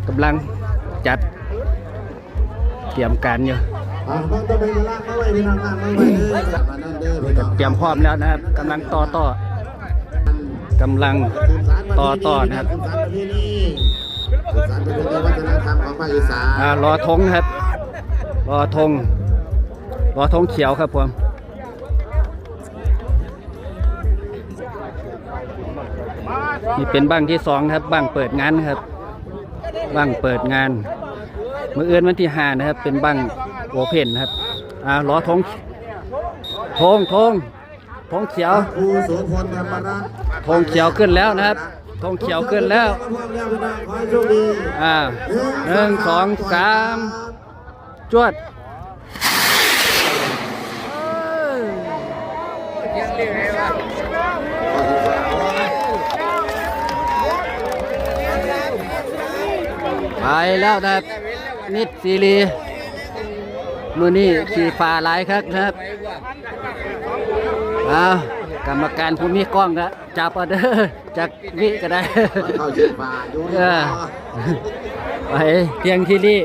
ກຳລັງຈັດຕຽມການຢູ່ ອ່າ ເບິ່ງຕໍ່ໄປກະລາກມາໄວ້ ພີ່ນ້ອງ ກະລາກມາໄວ້ເດີ ຕຽມພ້ອມແລ້ວນະຄັບ ກຳລັງຕໍ່ຕໍ່ ກຳລັງຕໍ່ຕໍ່ນະຄັບ ສືບສານປະເພນີ ສືບສານປະເພນີວັດທະນະທຳຂອງພາກອີສານ ອ່າ ລໍທົງນະຄັບ ລໍທົງ ລໍທົງຂຽວຄັບຜົມ. ນີ້ເປັນບັ້ງທີສອງນະຄັບ ບັ້ງເປີດງານນະຄັບ ບັ້ງເປີດງານ ມື້ອື່ນວັນທີຫ້ານະຄັບ ເປັນບັ້ງໂອເພັນນະຄັບ ອ່າ ລໍທົງ ທົງ ທົງ ທົງຂຽວ ຄູໂສພົນ ທຳມະລັດ ທົງຂຽວຂຶ້ນແລ້ວນະຄັບ ທົງຂຽວຂຶ້ນແລ້ວ ພ້ອມແລ້ວພີ່ນ້ອງ ຂໍໃຫ້ໂຊກດີ ອ່າ ໜຶ່ງ ສອງ ສາມ ຈວດ ໄປແລ້ວນະ ມິດຊີຣີ ມື້ນີ້ຂີ້ຟ້າຫຼາຍຄັກນະ ເອົາ ກຳມະການຜູ້ມີກ້ອງນະ ຈັບເອົາເດີ ຈັກວິກະໄດ້ ເຂົ້າຊິຟ້າຢູ່ ເອີ ໄປ ທ່ຽງທີລີ.